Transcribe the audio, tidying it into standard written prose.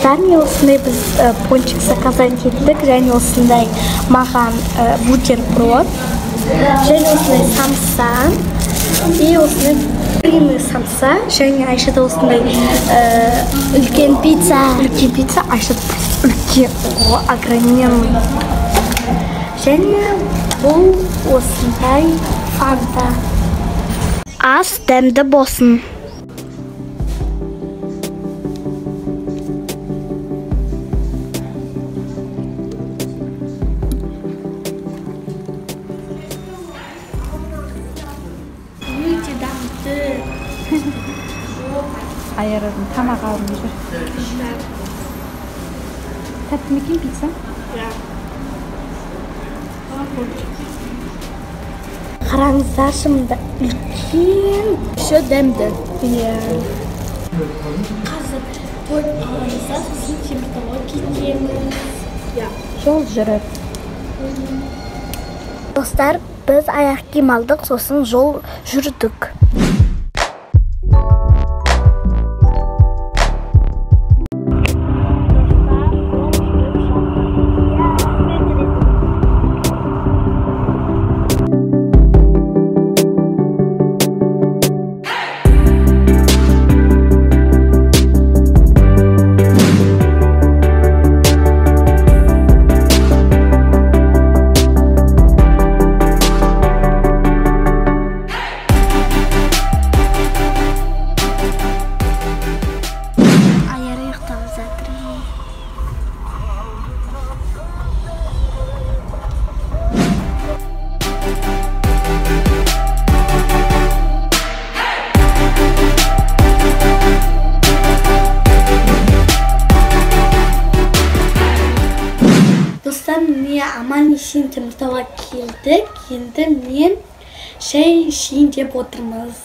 Достар, мен осындай біз пончик заказать еттік, және осындай маған бутерброд, және осындай самса, и осындай куриный самса, және Айшада осындай үлкен пицца. Үлкен пицца, Айшада үлкен, огроменный. Және бұл осындай фанта. Ас дәмді болсын. Айараның тамағы ауырмай жүр. Тәтті ме екен пицца? Қараңыздаршы, мында үлкен еще дәмді. Иә. Қазір тойып аламыз да, сосын Теміртауға кетеміз. Жол жүріп. Достар, біз аяқ киім алдық, сосын жол жүрдік. Достар, міне аман есен Теміртауға келдік. Енді мен шай ішейін деп отырмыз.